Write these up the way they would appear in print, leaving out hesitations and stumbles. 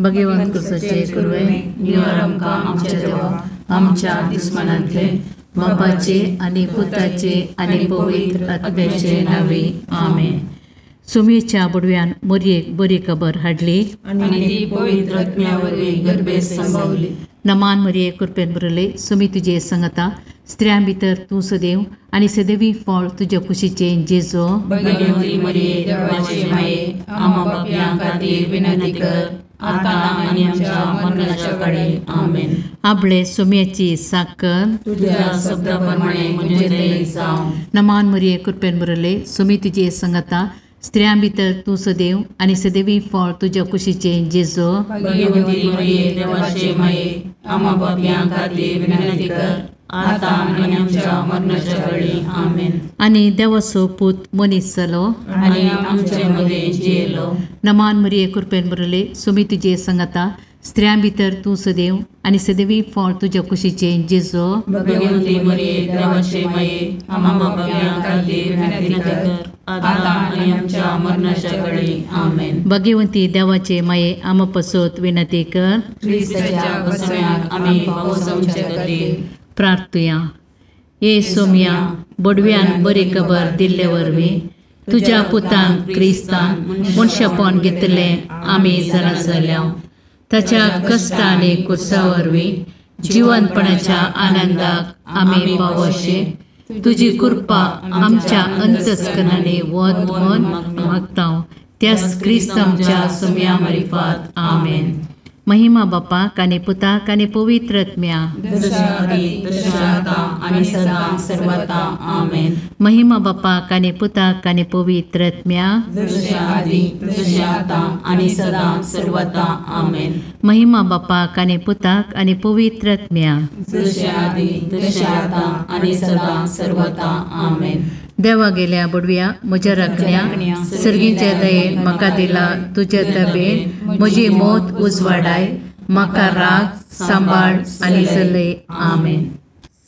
भगवंत कुसाचे कुरवे निवार आमकां आमच्या देवा आमच्या दुस्मनांतले बापाचे आनी पुताचे आनी पवित्र आत्म्याचे नांवे आमेन. सुमेच्या बुडव्यान मोरयेक बरी खबर हाडली आनी ती पवित्र आत्म्या वरवीं गर्भेत संभावली. नमान मरिये कृपेन भरले सुमी तुजे संगता स्त्रियां भितर तूं सदैव आनी सदैवी फळ तुज्या कुशीचें जेजो. भगवती मरिये देवाचे माये आम्हा पापयां खातीर विनंती कर आतां आनी आमच्या मरणाच्या काळी आमेन. आपले सुम्याची साकर तुझ्या शब्दा प्रमाणे म्हजें जावं. नमान मरिये कृपेन भरले सुमी तुजे संगता स्त्रियां भितर तूं सदैव आनी सदैवी फळ तुज्या कुशीचें जेजो. भगवती मरिये देवाचे माये आम्हा पापयां खातीर विनंती कर आतां आनी आमच्या मरणाच्या काळी आमेन. आनी देवाचो पूत मनीस जालो आनी आमचे मदें जियेलो. नमान मरिये कृपेन भरले सुमी तुजे संगता स्त्रियां भितर तूं सदैव आनी सदैवी फळ तुज्या कुशीचें जेजो. भगवती मरिये देवाचे माये आम्हा पापयां खातीर विनंती कर आतां आनी आमच्या मरणाच्या काळी आमेन. भगवंती देवाचे माये आम्हा पसत विनंती कर. क्रिस्ताच्या बसव्याक आमी पावसाचे खातीर प्रार्थुया. ये सोम्या बडव्यान बरी खबर दिल्ले वरवीं तुज्या पुतान क्रिस्तान मनशापण घेतलें आमी जाणा जाल्या. ताच्या कश्ट आनी कुर्सा वरवीं जिवनपणाच्या आनंदाक आमी पावोशे तुजी कृपा आमच्या अंतस्करणांनी वत म्हूण मागता त्याच क्रिस्त आमच्या सोम्या मारिफात आमेन. महिमा बापाक आनी पुताक आनी पवित्र आत्म्या. महिमा बापाक आनी पुताक आनी पवित्र आत्म्या. महिमा बापाक आनी पुताक आनी पवित्र आत्म्या. देवा गेल्या बुडव्या म्हज्या राखण्या सर्गीच्या दयेन म्हाका दिला तुज्या दबेन म्हजी मौत उजवाडाय म्हाका राग सांबाळ आनी चलय आमेन.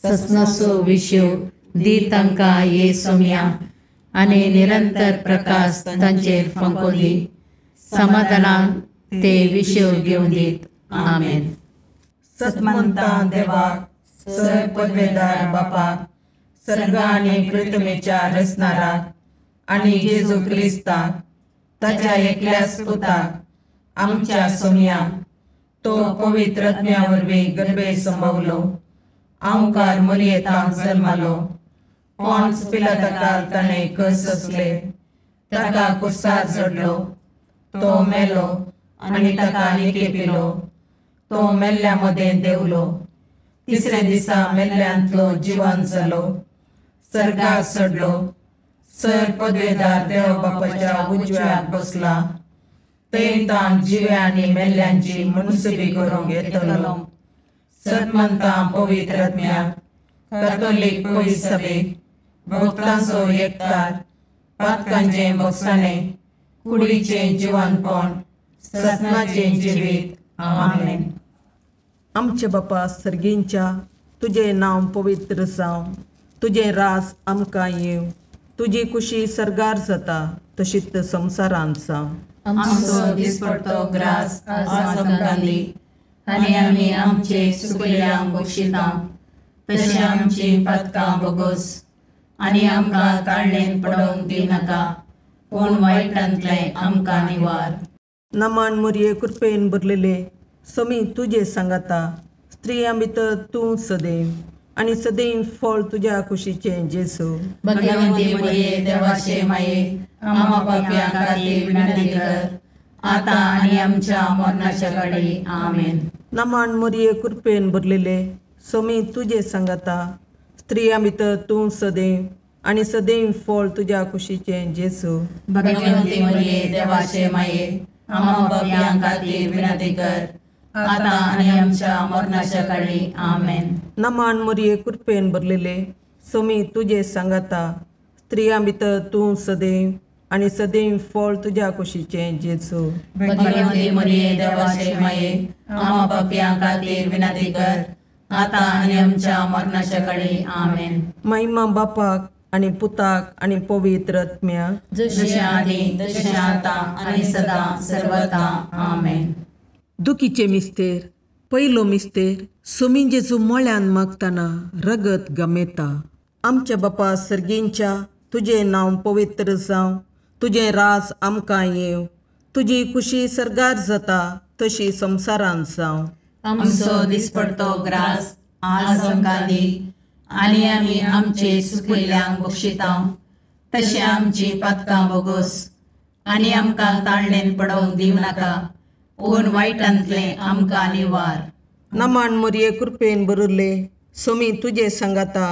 ससनाचो विशय दी तांकां ये सोम्या आनी निरंतर प्रकाश तांचेर फांको दी समाधानान ते विशय घेवन दीत आमेन. सतमंता देवाक सर पदवेदार बापाक सर्ग आनी पृथ्वीच्या रचणाराक आनी जेजू क्रिस्ताक ताच्या एकल्याच पुताक आमच्या सोम्याक तो पवित्र आत्म्या वरवीं गर्भे संभवलो आंवकार मरियेतांक जल्मालो पॉन्स पिलाताकाल ताणें कस सोंसले ताका कुर्सार चडलो तो मेलो आनी ताका निकेपिलो तो मेल्ल्या मदें देंवलो तिसऱ्या दिसा मेल्ल्यांतलो जिवन जालो सर्गाक चडलो सर पदवेदार देव बापाच्या उजव्याक बसला थंय ताण जिव्या आनी मेल्ल्यांची मनसुबी करूंक येतलो. सतमंता पवित्र आत्म्याक कॅथोलीक पवित्र सभेक भक्तांचो एकतार पातकांचें भोगसाणें कुडीचें जिवनपण ससनाचें जिवीत आमेन. आमचे बापा सर्गींच्या तुजें नांव पवित्र जावं तुजें राज आमकां येवं तुजी कुशी सर्गार जाता तशीच संवसारांत जावं. आमचो दिसपडतो ग्रास आज आमकां दी आनी आमी आमचे सुकल्यांक बक्षिता तशें आमची पातकां बोगोस आनी आमकां ताळणेन पडोवंक दिनाका पूण वायटांतलें आमकां निवार. नमान मोरये कृपेन भरलेले समी तुजे सांगाता स्त्रियां भितर तूं सदैव आनी सदैव फळ तुज्या कुशीचें जेजू. भगवंती मरिये देवाचे माये आम्हा पापयां खातीर विनंती कर आतां आनी आमच्या मरणाच्या काळी आमेन. नमान मोरये कृपेन भरलेले समी तुजे सांगाता स्त्रियां भितर तूं सदैव आनी सदैव फळ तुज्या कुशीचें जेजू. भगवंती मरिये देवाचे माये आम्हा पापयां खातीर विनंती कर आतां आनी आमच्या मरणाच्या काळी आमेन. नमान मोरये कृपेन भरलेले समी तुजे सांगाता स्त्रियां भितर तूं सदैव आनी सदैव फळ तुज्या कुशीचें जेजू. भगवंती मरिये देवाचे माये आम्हा पापयां खातीर विनंती कर आतां आनी आमच्या मरणाच्या काळी आमेन. महिमा बापाक आनी पुताक आनी पवित्र आत्म्याक जशें आदी तशें आतां आनी सदां सर्वता आमेन. दुखीचे मिस्तेर पयलो मिस्तेर सोमी जेजू मळ्यान मागतना रगत गमेता. आमच्या बापा सर्गींच्या तुजें नांव पवित्र जावं, तुजें राज आमकां येवं, तुजी खुशी सर्गार जाता तशी संवसारांत जावं. आमचो दिसपडतो ग्रास आज आमकां दी आनी आमी आमचे सुकिल्ल्यांक बक्षिता तशें आमची पातकां बोगोस आनी आमकां ताळणेन पडोवंक दिवं नाका पूण वायटांतलें आमकां निवार. नमान मोरये कृपेन बरुल्ले सोमी तुजे सांगाता,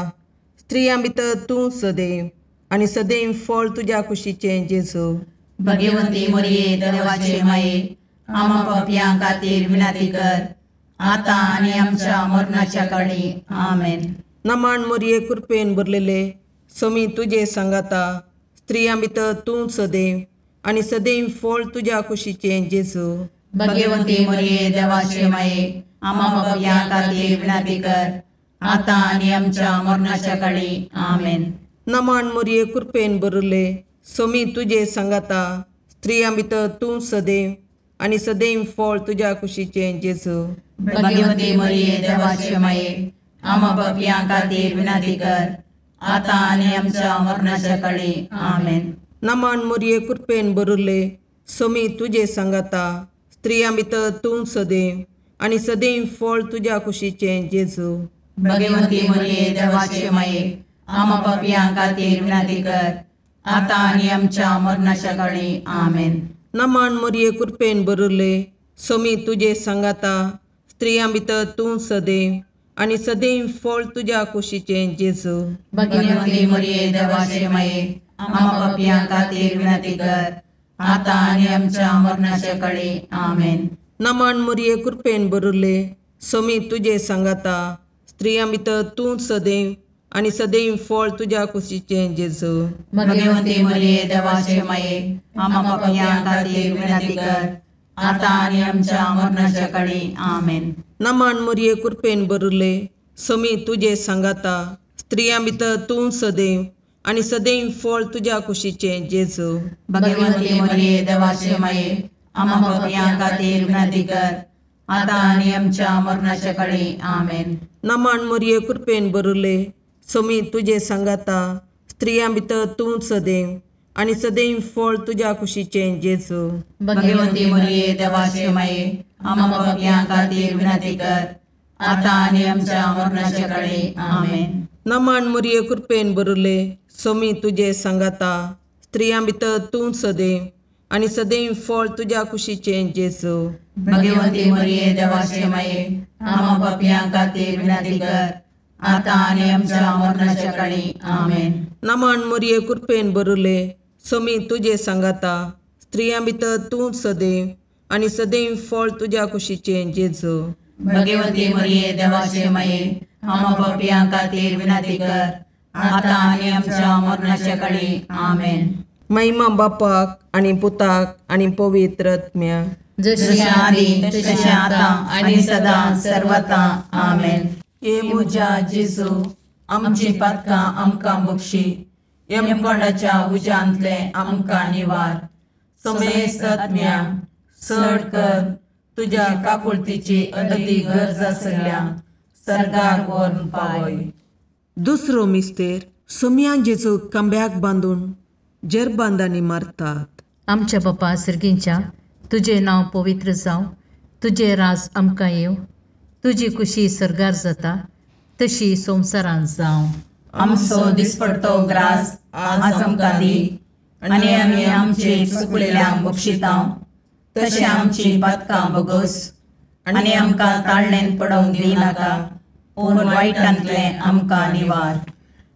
स्त्रियां भितर तूं सदैव आनी सदैव फळ तुज्या कुशीचें जेजू. भगवंती मोरये देवाचे माये आमा पापयां खातीर विनंती कर आतां आनी आमच्या मरणाच्या काळी. आमेन. नमान मोरये कृपेन भरलेले सोमी तुजे सांगाता, स्त्रियां भितर तूं सदैव आनी सदैव फळ तुज्या कुशीचें जेजू. भगवंती मोरये देवाचे माये आमा पापयां खातीर विनंती कर आतां आनी आमच्या मरणाच्या काळी. आमेन. नमान मोरये कृपेन भरले सोमी तुजे सांगाता, स्त्रियां भितर तूं सदैव आनी सदैव फळ तुज्या कुशीचें जेजू. भगवंती मोरये देवाचे माये आमा पापयां खातीर विनंती कर आतां आनी आमच्या मरणाच्या काळी. आमेन. नमान मोरये कृपेन भरले सोमी तुजे सांगाता, स्त्रियां भितर तूं सदैव आनी सदैव फळ तुज्या कुशीचें जेजू. भगवंती मोरये देवाचे माये आमा पापयां खातीर विनंती कर आतां आनी आमच्या मरणाच्या काळी. आमेन. नमान मोरये कृपेन भरले सोमी तुजे सांगाता, स्त्रियां भितर तूं सदैव आनी सदैव फळ तुज्या कुशीचें जेजू. भगवंती मोरये देवाचे माये आमा पापयां खातीर विनंती कर आतां आनी आमच्या मरणाच्या काळी. आमेन. नमान मोरये कृपेन भरले सोमी तुजे सांगाता, स्त्रियां भितर तूं सदैव आनी सदैव फळ तुज्या कुशीचें जेजू. भगवंती मोरये देवाचे माये आमा पापयां खातीर विनंती कर आतां आनी आमच्या मरणाच्या काळी. आमेन. नमान मोरये कृपेन भरले सोमी तुजे सांगाता, स्त्रियां भितर तूं सदैव आनी सदैव फळ तुज्या कुशीचें जेजू. भगवंती मोरये देवाचे माये आमा पापयां खातीर विनंती कर आतां आनी आमच्या मरणाच्या काळी. आमेन. नमान मोरये कृपेन भरले सोमी तुजे सांगाता, स्त्रियां भितर तूं सदैव आनी सदैव फळ तुज्या कुशीचें जेजू. भगवंती मोरये देवाचे माये आमा पापयां खातीर विनंती कर आतां आनी आमच्या मरणाच्या काळी. आमेन. नमान मोरये कृपेन भरले सोमी तुजे सांगाता, स्त्रियां भितर तूं सदैव आनी सदैव फळ तुज्या कुशीचें जेजू. भगवंती मोरये देवाचे माये आमा पापयां खातीर विनंती कर आतां आनी आमच्या मरणाच्या काळी. आमेन. नमान मोरये कृपेन भरले सोमी तुजे सांगाता, स्त्रियां भितर तूं सदैव आनी सदैव फळ तुज्या कुशीचें जेजू. भगवंती मोरये देवाचे माये आमा पापयां खातीर विनंती कर आतां आनी आमच्या मरणाच्या काळी. आमेन. महिमा बापाक आनी पुताक आनी पवित्र आत्म्याक, जशी आदी तशें आतां आनी सदां सर्वता. आमेन. हे म्हज्या जेजू आमची पातकां आमकां बक्षी, यमकोंडाच्या उज्यांतलें आमकां निवार, समेस्त आत्म्या चड कर तुज्या काकुळतीची अदती गरज आसल्या सर्गाक व्हरून पावय. दुसरो मिस्तेर सोमया जेजू खांब्याक बांदून जेरबांदांनी मारतात. आमच्या बापा सर्गींच्या तुजें नांव पवित्र जावं, तुजें राज आमकां येवं, तुजी खुशी सर्गार जाता तशी संवसारांत जावं. आमचो दिसपडतो ग्रास आज आमकां दी आनी आमी आमचे चुकलेल्यांक बक्षिता तशें आमची पातकां बगोस आनी आमकां ताळणेन पडोवंक दिनाका पूण वायटांतलें आमकां निवार.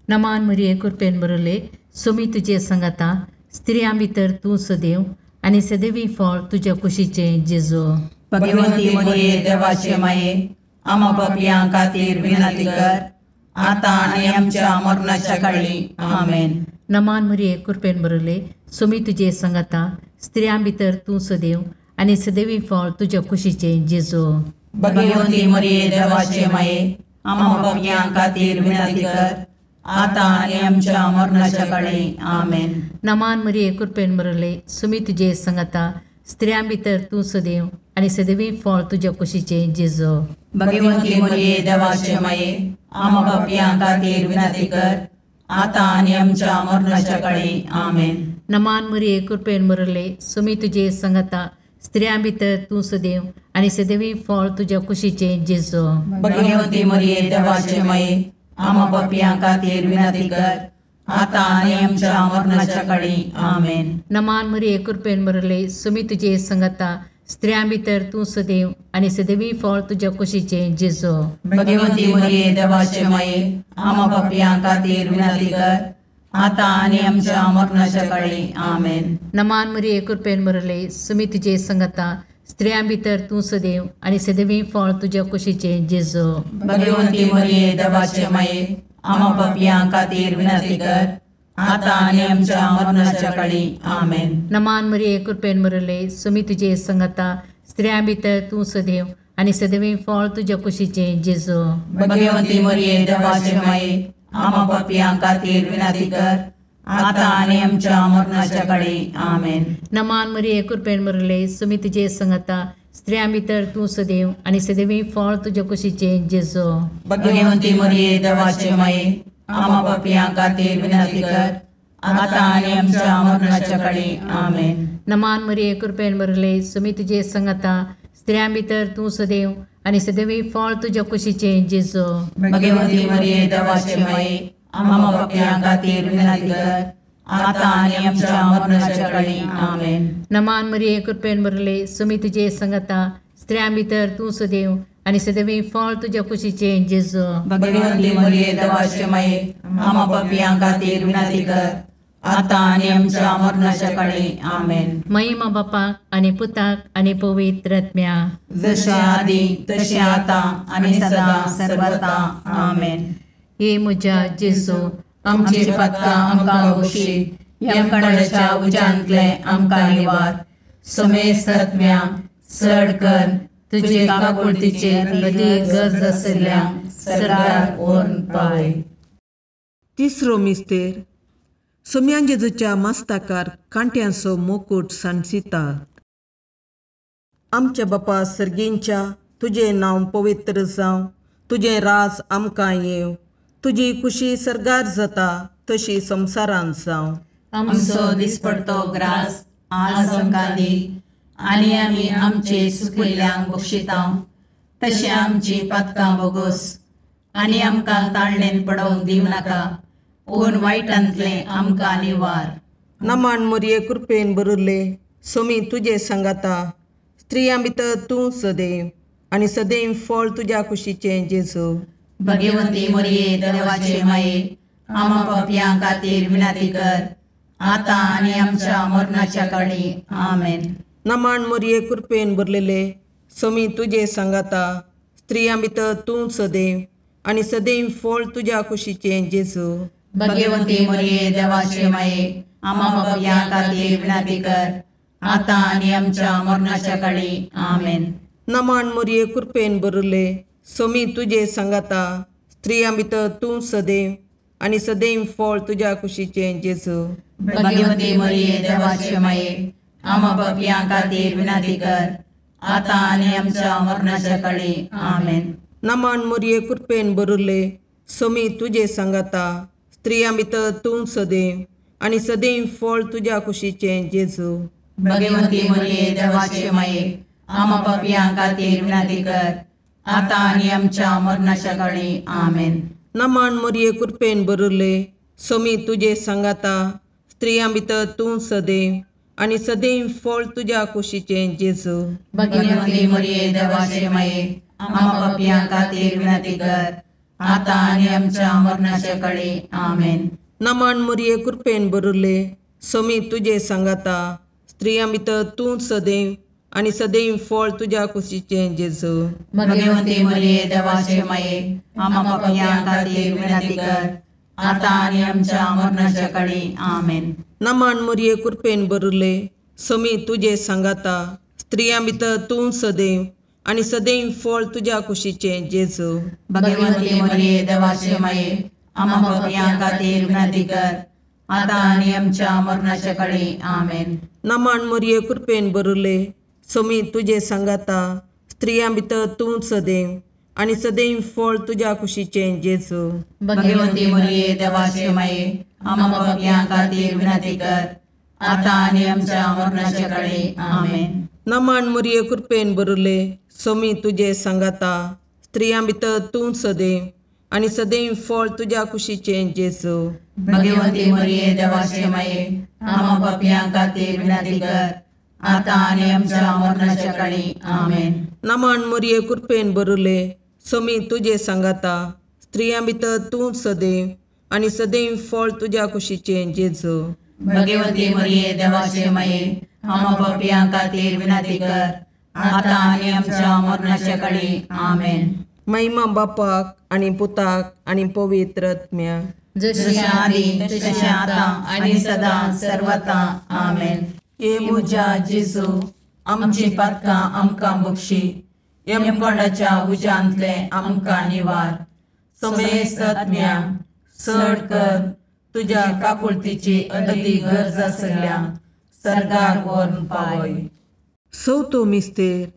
नमान मरिये कृपेन बरले सोमी तुजे सांगाता, स्त्रियां भितर तूं सदैव आनी सदैवी फळ तुज्या कुशीचें जेजू. भगवंती मरिये देवाचे माये आमा पापयां खातीर विनंती कर आतां आनी आमच्या मरणाच्या काळी. आमेन. नमान मरिये कृपेन बरले सोमी तुजे सांगाता, स्त्रियां भितर तूं सदैव आनी सदैवी फळ तुज्या कुशीचें जेजू. भगवंती मरिये देवाचे माये आमा पापयां खातीर विनंती कर आतां आनी आमच्या मरणाच्या काळी. आमेन. नमान मरिये कृपेन बरले सोमी तुजे सांगाता, स्त्रियां भितर तूं सदैव आनी सदैवी फळ तुज्या कुशीचें जेजू. भगवंती मरिये देवाचे माये, आम्हा पापयां खातीर विनंती कर, आतां आनी आमच्या मरणाच्या काळी. आमेन. नमान मरिये, कृपेन भरले, सुमी तुजे संगता, स्त्रियां भितर तूं सदैव आनी सदैवी फळ तुज्या कुशीचें जेजू. भगवंती मरिये देवाचे माये, आम्हा पापयां खातीर विनंती कर, आतां आनी आमच्या मरणाच्या काळी. आमेन. नमान मरिये, कृपेन भरले, सुमी तुजे संगता, स्त्रियां भितर तूं सदैव आनी सदैवी फळ तुज्या कुशीचें जेजू. भगवंती मरिये देवाचे माये, आम्हा पापयां खातीर विनंती कर, आतां आनी आमच्या मरणाच्या काळी. आमेन. नमान मरिये, कृपेन भरले, सुमी तुजे संगता, स्त्रियां भितर तूं सदैव आनी सदैवी फळ तुज्या कुशीचें जेजू. भगवंती मरिये देवाचे माये, आम्हा पापयां खातीर विनंती कर, आतां आनी आमच्या मरणाच्या काळी. आमेन. नमान मरिये, कृपेन भरले, सुमी तुजे संगता, स्त्रियां भितर तूं सदैव आनी सदैवी फळ तुज्या कुशीचें जेजू. भगवंती मरिये देवाचे माये, आम्हा पापयां खातीर विनंती कर, आतां आनी आमच्या मरणाच्या काळी. आमेन. नमान मरिये, कृपेन भरले, सुमी तुजे संगता, स्त्रियां भितर तूं सदैव आनी सदैवी फळ तुज्या कुशीचें जेजू. भगवंती मरिये देवाचे माये, आम्हा पापयां खातीर विनंती कर, आतां आनी आमच्या मरणाच्या काळी. आमेन. नमान मरिये, कृपेन भरले, सुमी तुजे संगता, स्त्रियां भितर तूं सदैव आनी सदैवी फळ तुज्या कुशीचें जेजू. भगवंती मरिये देवाचे माये, आम्हा पापयां खातीर विनंती कर, आतां आनी आमच्या मरणाच्या काळी. आमेन. नमान मरिये, कृपेन भरले, सुमी तुजे संगता, स्त्रियां भितर तूं सदैव आनी सदैवी फळ तुज्या कुशीचें जेजू. भगवंती मरिये देवाचे माये, आम्हा पापयां खातीर विनंती कर, आतां आनी आमच्या मरणाच्या काळी. आमेन. महिमा बापाक आनी पुताक आनी पवित्र आत्म्या, जशें आदी तशें आतां आनी सदां सर्वता. आमेन. हे म्हज्या जेजू, आमची पातकां आमकां बक्षी, यमकणाच्या उज्यांतले आमकां निवार, समेस्त आत्म्या चड कर तुजे काकुळतीचेर अदीक गरज आशिल्ल्या सरकार व्हरून पावय. तिसरो मिस्तेर. सोम्यान जेजूच्या मस्ताकार कांट्यांचो मुकूट सांडसितात. आमच्या बापा सर्गींच्या, तुजें नांव पवित्र जावं, तुजें राज आमकां येवं, तुजी कुशी सर्गार जाता तशी संवसारांत जावं. आमचो दिसपडतो ग्रास आज आमकां दी, आनी आमी आमचे सुकिल्ल्यांक बक्षिता तशें आमची पातकां बोगोस, आनी आमकां ताळणेन पडोवंक दिवं नाका, पूण वायटांतलें आमकां निवार. नमान मरिये, कृपेन भरिल्ले, सोमी तुजे सांगाता, स्त्रियां भितर तूं सदैव आनी सदैव फळ तुज्या कुशीचें जेजू. भगवंती मरिये देवाचे माये, आम्हा पापयां खातीर विनंती कर, आतां आनी आमच्या मरणाच्या काळी. आमेन. नमान मरिये, कृपेन भरलेले, सोमी तुजे सांगाता, स्त्रियां भितर तूं सदैव आनी सदैव फळ तुज्या कुशीचें जेजू. भगवंती मरिये देवाचे माये, आम्हा पापयां खातीर विनंती कर, आतां आनी आमच्या मरणाच्या काळी. आमेन. नमान मरिये, कृपेन भरिल्ले, सोमी तुजे सांगाता, स्त्रियां भितर तूं सदैव आनी सदैव फळ तुज्या कुशीचें जेजू. भगवंती मरिये देवाचे माये, आम्हा पापयां खातीर विनंती कर, आतां आनी आमच्या मरणाच्या काळी. आमेन. नमान मरिये, कृपेन भरिल्ले, सोमी तुजे सांगाता, स्त्रियां भितर तूं सदैव आनी सदैव फळ तुज्या कुशीचें जेजू. भगवंती मरिये देवाचे माये, आम्हा पापयां खातीर विनंती कर, आतां आनी आमच्या मरणाच्या काळी. आमेन. नमान मरिये, कृपेन भरिल्ले, सोमी तुजे सांगाता, स्त्रियां भितर तूं सदैव आनी सदैव फळ तुज्या कुशीचें जेजू. भगवंती मरिये देवाचे माये, आम्हा पापयां खातीर विनंती कर, आतां आनी आमच्या मरणाच्या काळी. आमेन. नमान मरिये, कृपेन भरिल्ले, सोमी तुजे सांगाता, स्त्रियां भितर तूं सदैव आनी सदैव फळ तुज्या कुशीचें जेजू. भगवंती मरिये देवाचे माये, आम्हा पापयां खातीर विनंती कर, आतां आनी आमच्या मरणाच्या काळी. आमेन. नमान मरिये, कृपेन भरिल्ले, सोमी तुजे सांगाता, स्त्रियां भितर तूं सदैव आनी सदैव फळ तुज्या कुशीचें जेजू. भगवंती मरिये देवाचे माये, आम्हा पापयां खातीर विनंती कर, आतां आनी आमच्या मरणाच्या काळी. आमेन. नमन मरिये कृपेन भरिल्ले, स्वामी तुजे सांगाता, स्त्रियां भितर तूं सदैव आनी सदैव फळ तुज्या कुशीचें जेजू. भगवंती मरिये देवाचे माये, आम्हा पापयां खातीर विनंती कर, आतां आनी आमच्या मरणाच्या काळी. आमेन. नमन मरिये कृपेन भरिल्ले, स्वामी तुजे सांगाता, स्त्रियां भितर तूं सदैव आनी सदैव फळ तुज्या कुशीचें जेजू. भगवंती मरिये देवाचे माये, आम्हा पापयां खातीर विनंती कर, आतां आनी आमच्या मरणाच्या काळी. आमेन. नमन मरिये कृपेन भरिल्ले, स्वामी तुजे सांगाता, स्त्रियां भितर तूं सदैव आनी सदैव फळ तुज्या कुशीचें जेजू. भगवंती मरिये देवाचे माये, आम्हा पापयां खातीर विनंती कर, आतां आनी आमच्या मरणाच्या काळी. आमेन. महिमा बापाक आनी पुताक आनी पवित्र आत्म्याक, जशें आदी तशें आतां आनी सदां सर्वता. आमेन. हे म्हज्या जेजू, आमची पातकां आमकां बक्षी, यमकोंडाच्या उज्यांतले आमकां निवार, समेस्त आत्म्या चड कर तुज्या काकुळतीची अदती गरज आसल्या सर्गाक व्हरून पावय. चवथो मिस्तेर.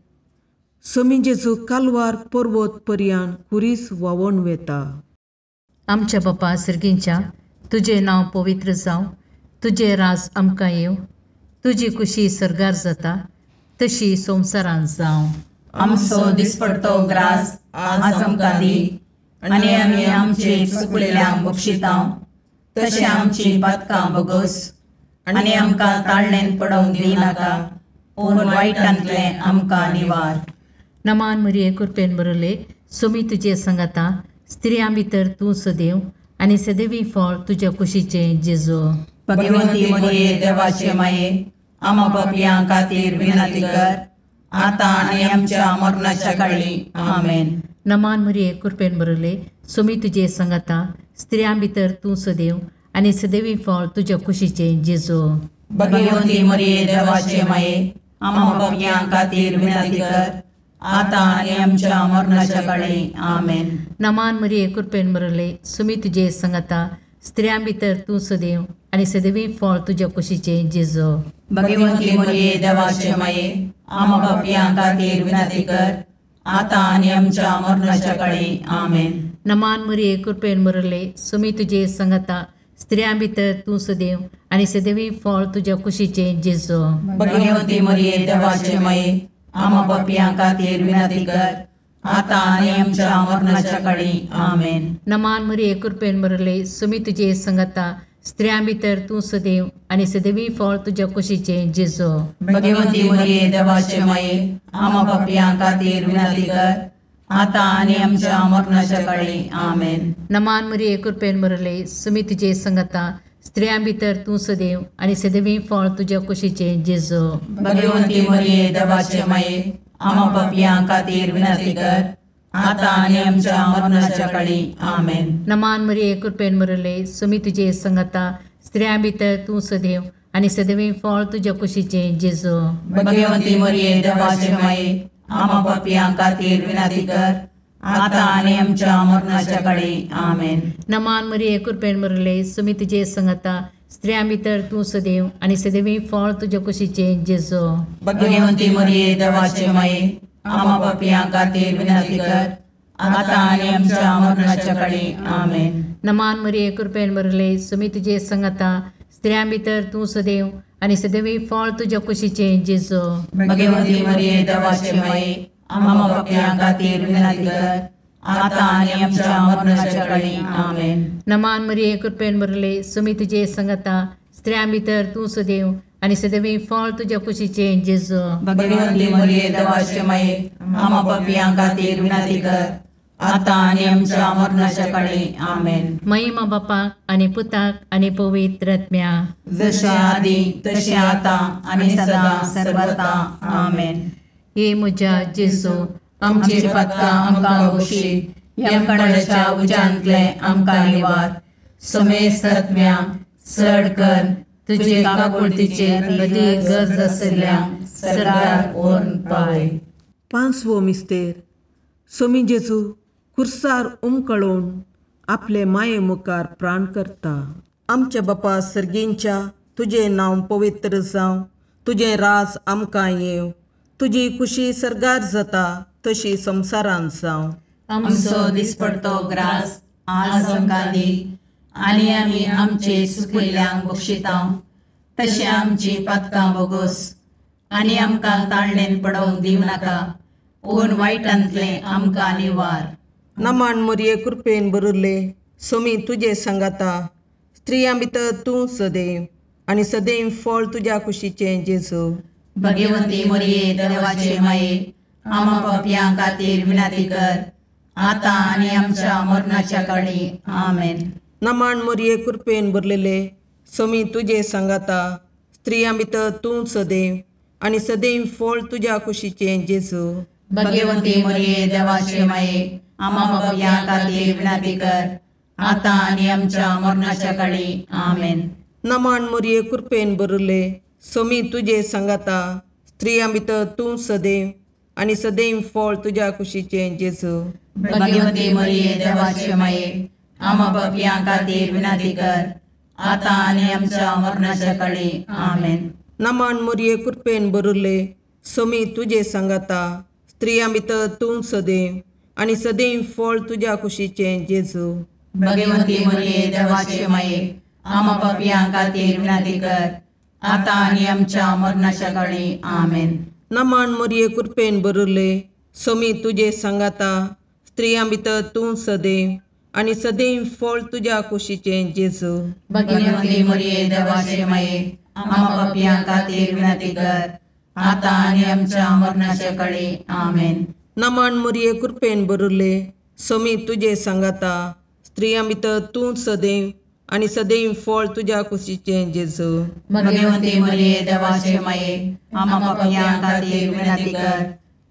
स्वामी जेजू कालवार पर्वत पर्यान खुरीस व्हांवून वेता. आमच्या बापा सर्गींच्या, तुजें नांव पवित्र जावं, तुजें राज आमकां येवं, तुजी कुशी सर्गार जाता तशी संवसारांत जावं. आमचो दिसपडतो ग्रास आज आमकां दी, आनी आमी आमचे चुकलेल्यांक बक्षितां तशें आमची पातकां बगस, आनी आमकां ताळणेन पडोवंक दिनाका, पूण वायटांतलें आमकां निवार. नमान मरिये कृपेन भरिल्ले, स्वामी तुजे सांगाता, स्त्रियां भितर तूं सदैव आनी सदैवी फळ तुज्या कुशीचें जेजू. भगवंती मरिये देवाचे माये, आम्हा पापयां खातीर विनंती कर, आतां आनी आमच्या मरणाच्या काळी. आमेन. नमान मरिये कृपेन भरिल्ले, स्वामी तुजे सांगाता, स्त्रियां भितर तूं सदैव आनी सदैवी फळ तुज्या कुशीचें जेजू. भगवंती मरिये देवाचे माये, आम्हा पापयां खातीर विनंती कर, आतां आनी आमच्या मरणाच्या काळी. आमेन. नमान मरिये कृपेन भरिल्ले, स्वामी तुजे सांगाता, स्त्रियां भितर तूं सदैव आनी सदैवी फळ तुज्या कुशीचें जेजू. भगवंती मरिये देवाचे माये, आम्हा पापयां खातीर विनंती कर, आतां आनी आमच्या मरणाच्या काळी. आमेन. नमान मरिये कृपेन भरिल्ले, स्वामी तुजे सांगाता, स्त्रियां भितर तूं सदैव आनी सदैवी फळ तुज्या कुशीचें जेजू. भगवंती मरिये देवाचे माये, आम्हा पापयां खातीर विनंती कर, आतां आनी आमच्या मरणाच्या काळी. आमेन. नमान मरिये कृपेन भरिल्ले, स्वामी तुजे सांगाता, स्त्रियां भितर तूं सदैव आनी सदैवी फळ तुज्या कुशीचें जेजू. भगवंती मरिये देवाचे माये, आम्हा पापयां खातीर विनंती कर, आतां आनी आमच्या मरणाच्या काळी. आमेन. नमान मरिये कृपेन भरिल्ले, स्वामी तुजे सांगाता, स्त्रियां भितर तूं सदैव आनी सदैवी फळ तुज्या कुशीचें जेजू. भगवंती मरिये देवाचे माये, आम्हा पापयां खातीर विनंती कर, आतां आनी आमच्या मरणाच्या काळी. आमेन. नमान मरिये कृपेन भरिल्ले, स्वामी तुजे सांगाता, स्त्रियां भितर तूं सदैव आनी सदैवी फळ तुज्या कुशीचें जेजू. भगवंती मरिये देवाचे माये, आम्हा पापयां खातीर विनंती कर, आतां आनी आमच्या मरणाच्या काळी. आमेन. नमान मरिये कृपेन भरिल्ले, स्वामी तुजे सांगाता, स्त्रियां भितर तूं सदैव आनी सदैवी फळ तुज्या कुशीचें जेजू. भगवंती मरिये देवाचे माये, आम्हा पापयां खातीर विनंती कर, आतां आनी आमच्या मरणाच्या काळी. आमेन. नमान मरिये कृपेन भरिल्ले, स्वामी तुजे सांगाता, स्त्रियां भितर तूं सदैव आनी सदैवी फळ तुज्या कुशीचें जेजू. भगवंती मरिये देवाचे माये, आम्हा पापयां खातीर विनंती कर, आतां आनी आमच्या मरणाच्या काळी. आमेन. नमान मरिये कृपेन भरिल्ले, स्वामी तुजे सांगाता, स्त्रियां भितर तूं सदैव आनी सदैवी फळ तुज्या कुशीचें जेजू. भगवंती मरिये देवाचे माये, आम्हा पापयां खातीर विनंती कर, आतां आनी आमच्या मरणाच्या काळी. आमेन. महिमा बापाक आनी पुताक आनी पवित्र आत्म्याक, जशें आदी तशें आतां आनी सदां सर्वता. आमेन. हे म्हज्या जेजू, आमची पातकां आमकां बक्षी, यमकंडाच्या उज्यांतले आमकां निवार, समेस्त आत्म्या चड कर तुजे काकुळतीचे अदीक गरज आशिल्ल्या सर्गाक व्हरून पावय. पांचवो मिस्तेर. स्वामी जेजू खुर्सार उमकळून आपले माये मुखार प्राण करता. आमच्या बापा सर्गींच्या तुजें नांव पवित्र जावं, तुजें राज आमकां येवं, तुजी कुशी सर्गार जाता तशी संवसारांत जावं. आमचो दिसपडतो ग्रास आज आमकां दी आनी आमी आमचे सुकिल्ल्यांक बक्षिता तशें आमची पातकां बोगोस आनी आमकां ताळणेन पडोवंक दिवं नाका पूण वायटांतलें आमकां निवार. नमान मोरये कृपेन बरुल्ले सोमी तुजे सांगाता, स्त्रियां भितर तूं सदैव आनी सदैव फळ तुज्या कुशीचें जेजू. भगवंती मोरये देवाचे माये आमा पापयां खातीर विनंती कर आतां आनी आमच्या मरणाच्या काळी. आमेन. नमान मोरये कृपेन भरलेले सोमी तुजे सांगाता, स्त्रियां भितर तूं सदैव आनी सदैव फळ तुज्या कुशीचें जेजू. भगवंती मोरये देवाचे माये आमा पापयां खातीर विनंती कर आतां आनी आमच्या मरणाच्या काळी. आमेन. नमान मोरये कृपेन भरले सोमी तुजे सांगाता, स्त्रियां भितर तूं सदैव आनी सदैव फळ तुज्या कुशीचें जेजू. भगवंती मोरये देवाचे माये आमा पापयां खातीर विनंती कर आतां आनी आमच्या मरणाच्या काळी. आमेन. नमान मोरये कृपेन भरले सोमी तुजे सांगाता, स्त्रियां भितर तूं सदैव आनी सदैव फळ तुज्या कुशीचें जेजू. भगवंती मोरये देवाचे माये आमा पापयां खातीर विनंती कर आतां आनी आमच्या मरणाच्या काळी. आमेन. नमान मोरये कृपेन भरले सोमी तुजे सांगाता, स्त्रियां भितर तूं सदैव आनी सदैव फळ तुज्या कुशीचें जेजू. भगवंती मोरये देवाचे माये आमा पापयां खातीर विनंती कर आतां आनी आमच्या मरणाच्या काळी. आमेन. नमान मोरये कृपेन भरले सोमी तुजे सांगाता, स्त्रियां भितर तूं सदैव आनी सदैव फळ तुज्या कुशीचें जेजू. भगवंती मोरये देवाचे माये आमा पापयां खातीर विनंती कर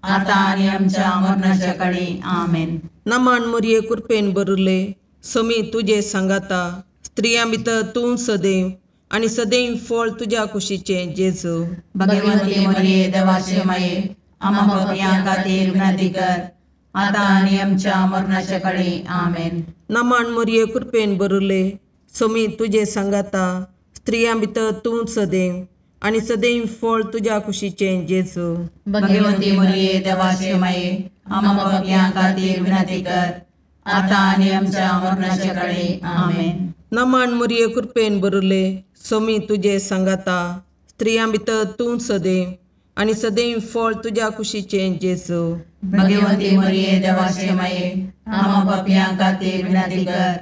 आतां आनी आमच्या मरणाच्या काळी. आमेन. नमान मोरये कृपेन भरले सोमी तुजे सांगाता, स्त्रियां भितर तूं सदैव आनी सदैव फळ तुज्या कुशीचें जेजू. भगवंती मोरये देवाचे माये आमा पापयां खातीर विनंती कर आतां आनी आमच्या मरणाच्या काळी. आमेन. नमान मोरये कृपेन भरले सोमी तुजे सांगाता, स्त्रियां भितर तूं सदैव आनी सदैव फळ तुज्या कुशीचें जेजू. भगवंती मोरये देवाचे माये आमा पापयां खातीर विनंती कर आतां आनी आमच्या मरणाच्या काळी. आमेन. नमान मोरये कृपेन भरले सोमी तुजे सांगाता, स्त्रियां भितर तूं सदैव आनी सदैव फळ तुज्या कुशीचें जेजू. भगवंती मोरये देवाचे माये आमा पापयां खातीर विनंती कर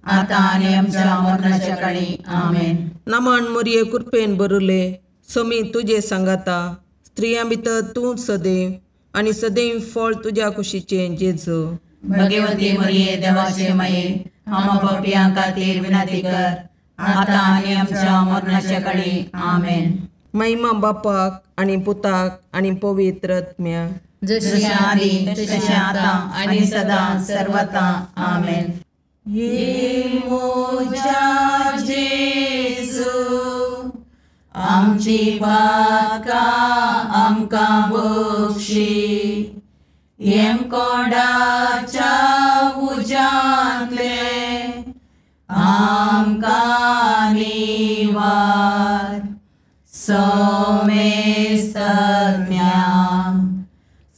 आतां आनी आमच्या मरणाच्या काळी. आमेन. नमान मोरये कृपेन भरले सोमी तुजे सांगाता, स्त्रियां भितर तूं सदैव आनी सदैव फळ तुज्या कुशीचें जेजू. भगवंती मोरये देवाचे माये आमा पापयां खातीर विनंती कर आतां आनी आमच्या मरणाच्या काळी. आमेन. महिमा बापाक आनी पुताक आनी पवित्र आत्म्याक, जशी आदी तशें आतां आनी सदां सर्वता. आमेन. ये मोजा जेजू आमची पातकां आमकां बक्षी, येमकोंडाच्या उज्यांतले आमकां निवार. सोमेस्तज्ञा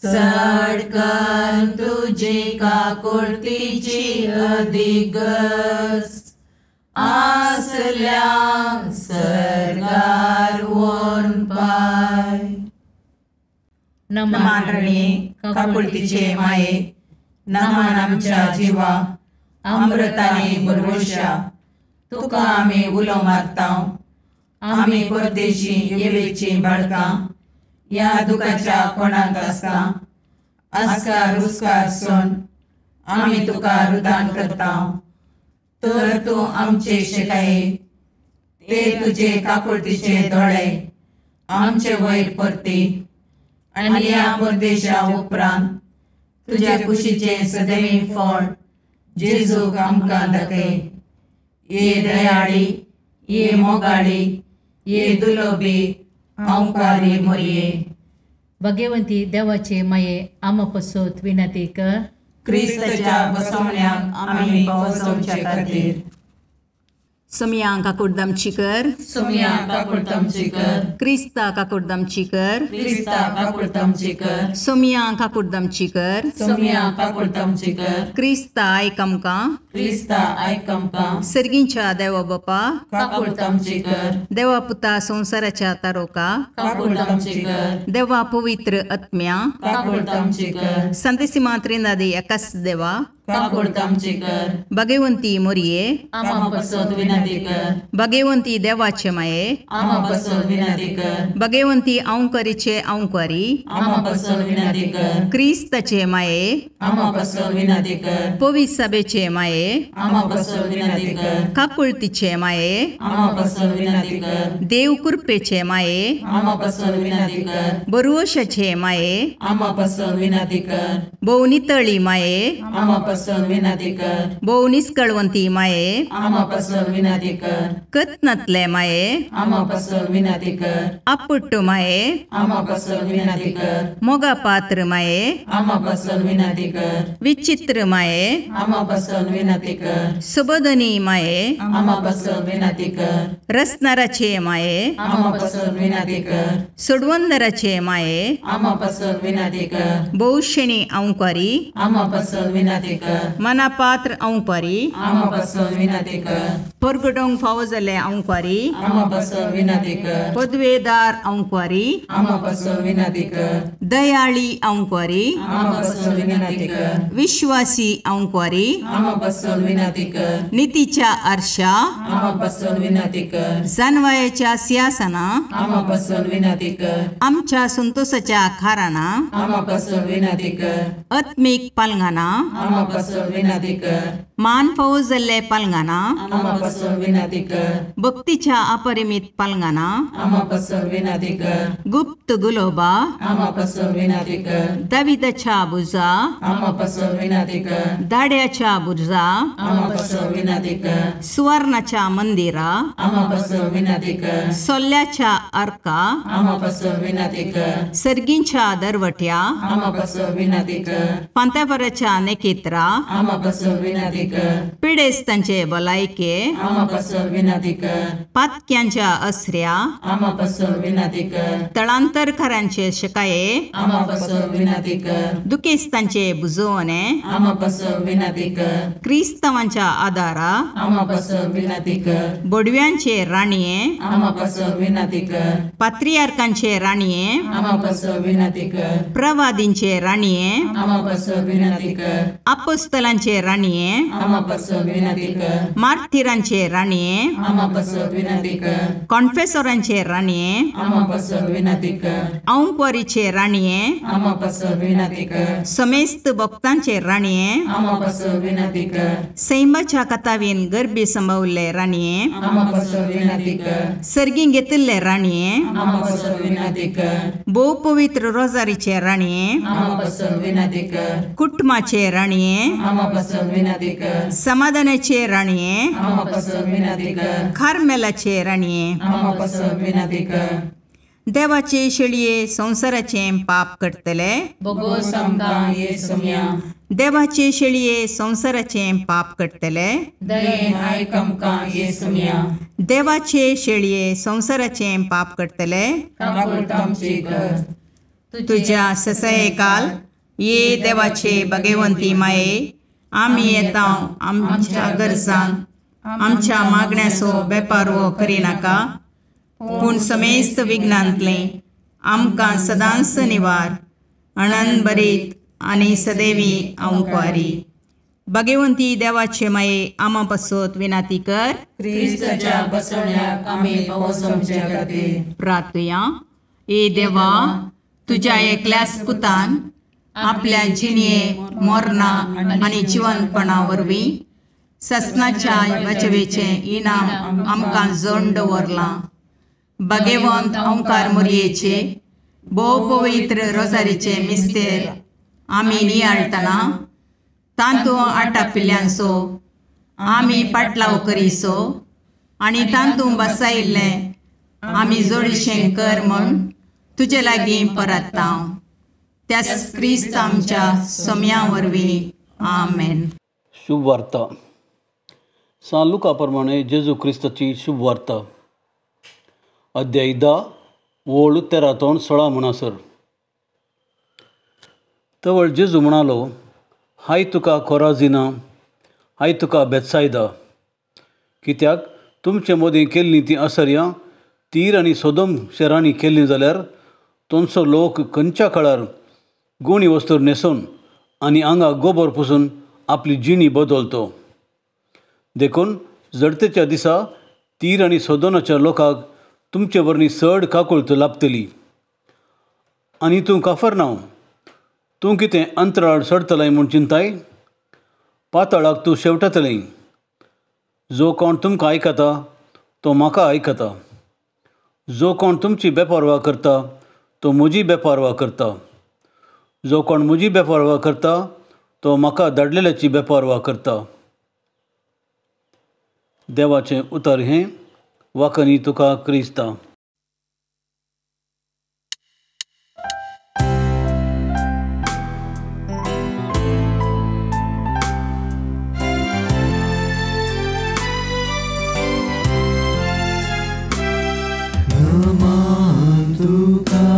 चड कर तुजी काकुळतीची अधिगस आसल्या सर्गार व्हरून पाय. नमान रणी काकुळतीचे माये, नमान आमच्या जिवा अमृताने भरवशा, तुका आमी उलो मारता. आमी परदेशी येवेची बाळकां ह्या दुखाच्या कोणाक आसता आस्कार रुस्कार सोन आमी तुका रुदान करता. तर तूं आमचे शिकाये ते तुजे काकुळतीचे दोळे आमचे वयर परती आनी ह्या परदेशा उपरांत तुज्या कुशीचें सदैव फळ जेजूक आमकां दाखय. ये दयाळी, ये मोगाळी, ये दुलोबी अंकारी मोरये. भगवंती देवाचे माये आमा पसोत विनंती कर. क्रिस्ताच्या बसवण्याक आमी पावसोवचे खातीर. सोमया काकुडदामची कर, सोमया काकुडदामची कर, क्रिस्ता काकुडदामची कर, क्रिस्ता काकुडदामची कर, सोमया काकुडदामची कर, सोमया काकुडदामची कर, क्रिस्ता आयक आमकां, क्रिस्ता आयक आमकां, सर्गींच्या देवा बापा काकुडदामची कर, देवा पुता संवसाराच्या तारोका काकुडदामची कर, देवा पवित्र आत्म्या काकुडदामची कर, संतेसिमा त्रिनादी एकाच देवा काकुडदामची कर, भगवंती मोरये आमा पसत विनंती कर, भगवंती देवाचे माये आमा पसत विनंती कर, भगवंती औंकरीचे औंकरी आमा पसत विनंती कर, क्रिस्ताचे माये आमा पसत विनंती कर, पवित्र सभेचे माये आमा पसत विनंती कर, काकुळतीचे माये आमा पसत विनंती कर, देव कृपेचे माये आमा पसत विनंती कर, बरुवशाचे माये आमा पसत विनंती कर, भोव नितळी माये आमा पसत विनंती कर, भोव निस्कळवंती माये आमा पसत विनंती कर, कत्नातले माये आमा पसत विनंती कर, आपुट्ट माये आमा पसत विनंती कर, मोगा पात्र माये आमा पसत विनंती कर, विचित्र माये आमा पसत विनंती कर, सुबोधनी माये आमा पसत विनंती कर, रसनाराचे माये आमा पसत विनंती कर, सोडवंदराचे माये आमा पसत विनंती कर, भोवशेणी औंकारी आमा पसत विनंती कर, मनापात्र औंकारी आमा पसत विनंती कर, परगटोंक फावो जाल्ले औंकारी आमा पसत विनंती कर, पदवेदार औंकारी आमा पसत विनंती कर, दयाळी औंकारी आमा पसत विनंती कर, विश्वासी औंकारी आमा पसत विनंती कर, नितीच्या आरशा आमा पसत विनंती कर, जानवायाच्या सिंहासना आमा पसत विनंती कर, आमच्या संतोषाच्या खाराना आमा पसत विनंती कर, आत्मीक पालंगाना आमा पसत विनंती कर, मान फावो जाल्ले पालंगाना आमा पसत विनंती कर, भक्तीच्या अपरिमित पालंगाना आमा पसत विनंती कर, गुप्त गुलोबा आमा पसत विनंती कर, दाविदाच्या बुजा आमा पसत विनंती कर, दाड्याच्या बुर्जा आमा पसत विनंती कर, सुवर्णाच्या मंदिरा आमा पसत विनंती कर, सोल्ल्याच्या अर्का आमा पसत विनंती कर, सर्गींच्या दरवट्या आमा पसत विनंती कर, पांतापराच्या नेकेत्रा आमा पसत विनंती कर, पिडेस्तांचे भलायके आमा पसत विनंती कर, पातक्यांच्या असऱ्या आमा पसत विनंती कर, तळांतरकारांचे शकाये आमा पसत विनंती कर, दुखेस्तांचे बुजवणे आमा पसत विनंती कर, क्रिस्तावांच्या आदारा आमा पसत विनंती कर, बोडव्यांचे राणये आमा पसत विनंती कर, पात्रियार्कांचे राणये आमा पसत विनंती कर, प्रवादींचे राणये आमा पसत विनंती कर, अपोस्तलांचे राणये आमा पसत विनंती कर, मार्थिरांचे राणये आमा पसत विनंती कर, कॉन्फेसोरांचे राणये आमा पसत विनंती कर, औंकवारीचे राणये आमा पसत विनंती कर, समेस्त भक्तांचे राणये आमा पसत विनंती कर, सैमाच्या कथावीन गर्भी संभवल्ले राणये आमा पसत विनंती कर, सर्गीं घेतिल्ले राणये आमा पसत विनंती कर, भोव पवित्र रोजारीचे राणये आमा पसत विनंती कर, कुटुंबाचे राणये आमा पसत विनंती कर, समाधानाचे राणये आमा पसत विनंती कर, कार्मेलाचे राणये आमा पसत विनंती कर, देवाचे शेळये संवसाराचे पाप करतले बोगोस आमकां ये सोम्या, देवाचे शेळये संवसाराचे पाप करतले दयेन आयक आमकां ये सोम्या, देवाचे शेळये संवसाराचे पाप करतले काकुळट आमची कर, तुझ्या ससयकाल ये देवाचे भगवंती माये आमी येता आमच्या गरजांक आमच्या मागण्याचो बेपारवो करिनाका पूण समेस्त विघ्नांतलें आमकां सदांच निवार अणनभरीत आनी सदैवी औंकवारी भगवंती देवाचे माये आमा पासत विनाती कर क्रिस्ताच्या बसवण्याक आमी पावस आमच्या खातीर प्रार्थुया. ए देवा तुज्या एकल्याच पुतान आपल्या जिणये मरणा आनी जिवनपणा वरवीं ससनाच्या वाचवेचें इनाम आमकां जण दवरलां. भगवंत ओंकार मोरयेचे भोव पवित्र रोजारीचे मिस्तेर आमी नियाळटना तांतू आटापिल्ल्यांचो आमी पाटलाव करीसो आनी तांतू बसायिल्लें आमी जोडीशें कर म्हूण तुजे लागीं परत्ता त्याच क्रिस्त आमच्या सोम्या वरवीं. आमेन. शुभ वार्ता. सान लुका प्रमाणे जेजू क्रिस्ताची शुभ वार्ता अध्याय 10 ओळ 13 ते 16 म्हणसर. तवळ जेजू म्हणालो, हाय तुका कोराजिना, हाय तुका बेत्सायदा, कित्याक तुमचे मदीं केल्लीं तीं आसर्यां तीर आनी सोदम शहरांनी केल्लीं जाल्यार तुमचो लोक खंयच्या काळार गुणी वस्तू न्हेसून आनी आंगाक गोबर पुसून आपली जिणी बदलतो. देखून जडतेच्या दिसा तीर आनी सोदनाच्या लोकांक तुमचे वरवीं चड काकुळट लाभतली. आनी तूं काफरनांव, तूं कितें अंतराळ चडतलें म्हूण चिंताय? पातळाक तूं शेवटतलें. जो कोण तुमकां आयकता तो म्हाका आयकता, जो कोण तुमची बेपर्वा करता तो म्हजी बेपर्वा करता, जो कोण म्हजी बेपर्वा करता तो म्हाका धाडलेल्याची बेपर्वा करता. देवाचें उतर हें. वाकनी तुका क्रिस्ता. नमन तुका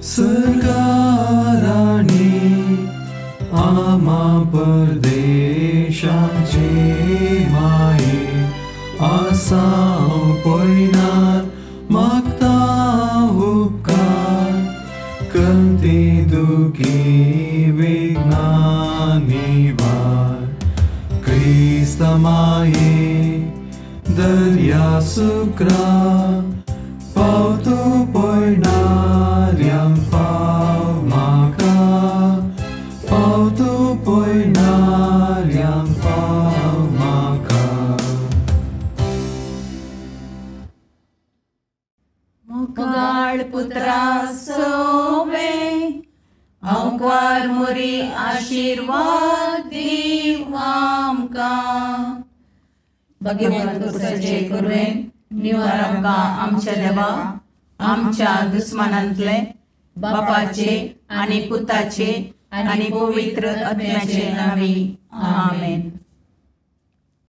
सरकाराणी आमा परदेशाचे माये आसाव पयनार मागता उपकार कंती दुखी विघ्ना निवार क्रिस्त माये दर्या सुक्रा पावतो पयणाऱ्यांक पाव म्हाका पावतो पयणाऱ्यांक पाव म्हाका. मुगाळ पुत्रा सोवे अंकार मुरी आशीर्वाद दीव आमकां. भगवंत कुसाचे कुरवेन निवार आमकां आमच्या देवा आमच्या दुस्मानांतले बापाचे आनी पुताचे आनी पवित्र आत्म्याचे नांवी. आमेन.